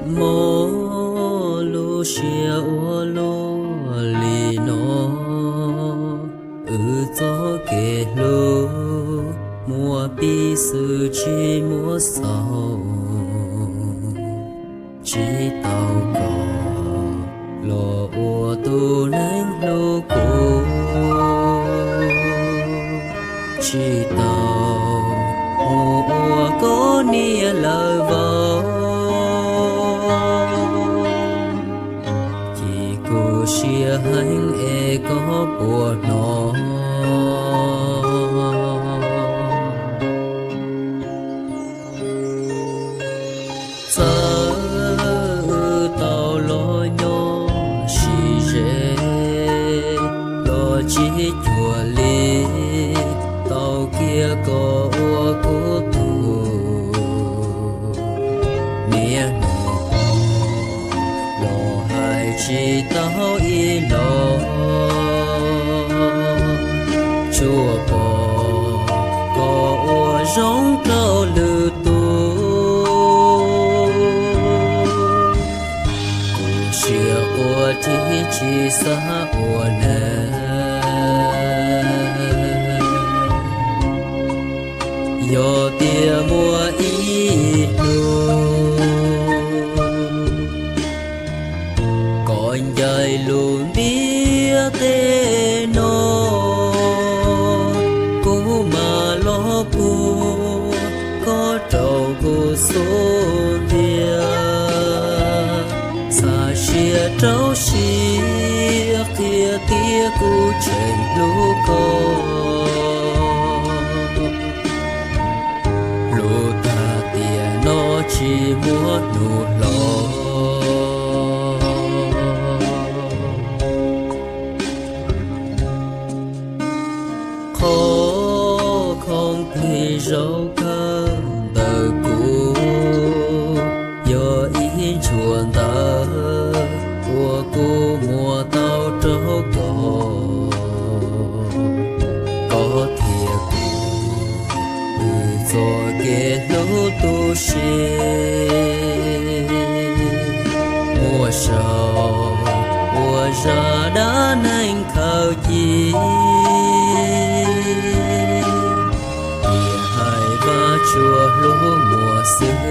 Mob lub siab ua luaj li no, wb txoj kev hlub muaj pib xwb tsis muaj xaus, tsis tau koj los ua tus neeg hlub kuv, tsis tau mus ua koj niam lawm vauv. Chim kuv siab heev es koj puas hnov. Txawm wb tau los nyob sib ze, los tsis cuag li, tau kiag koj ua kuv tug. Niaj hnub los hais tsis tau ib los, tsuas pom koj ua zoo rau lwm tus. Kuv siab quaj tib tsis xav ua neeg. Yog tias muaj ib hnub koj ncaim lub ntiaj teb no, kuv mam los puag koj rau kuv xub ntiag. Xa siab rau siab qhia tias kuv tseem hlub koj. Hlub tag tiam no tsis muaj hnub hlob. Qhov khoom plig zaum kawg ntawm kuv, yog ib ntshua ntawv uas kuv muab tau rau koj. Koj thiab kuv wb txoj kev hlub tu siab, muab sau ua zaj dab neeg khaws cia, tias hais Vajtswv hlub muaj xwb.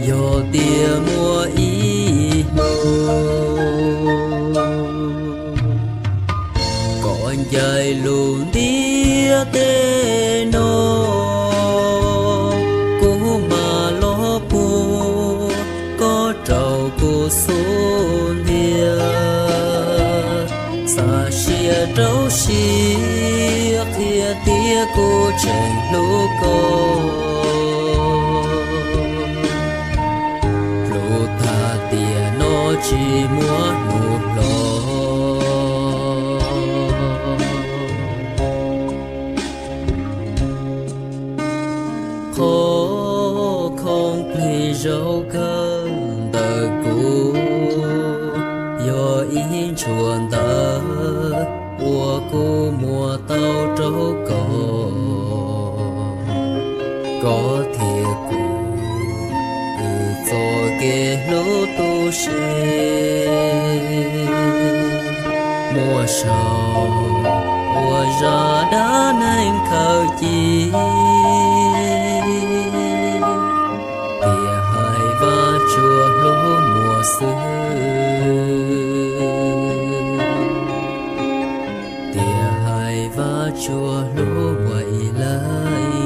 Yog tias muaj ib hnub koj ncaim lub ntiaj teb no, kuv mam los puag koj rau kuv xub ntiag. Xa siab rau siab qhia tias kuv tseem hlub koj. Hlub tag tiam no tsis muaj hnub hlob. Qhov khoom plig zaum kawg ntawm kuv, yog ib ntshua ntawv uas kuv muab tau rau koj. Koj thiab kuv wb txoj kev hlub tu siab, muab sau ua zaj dab neeg khaws cia, tias hais Vajtswv hlub muaj xwb, tias hais Vajtswv hlub muaj ib leeg.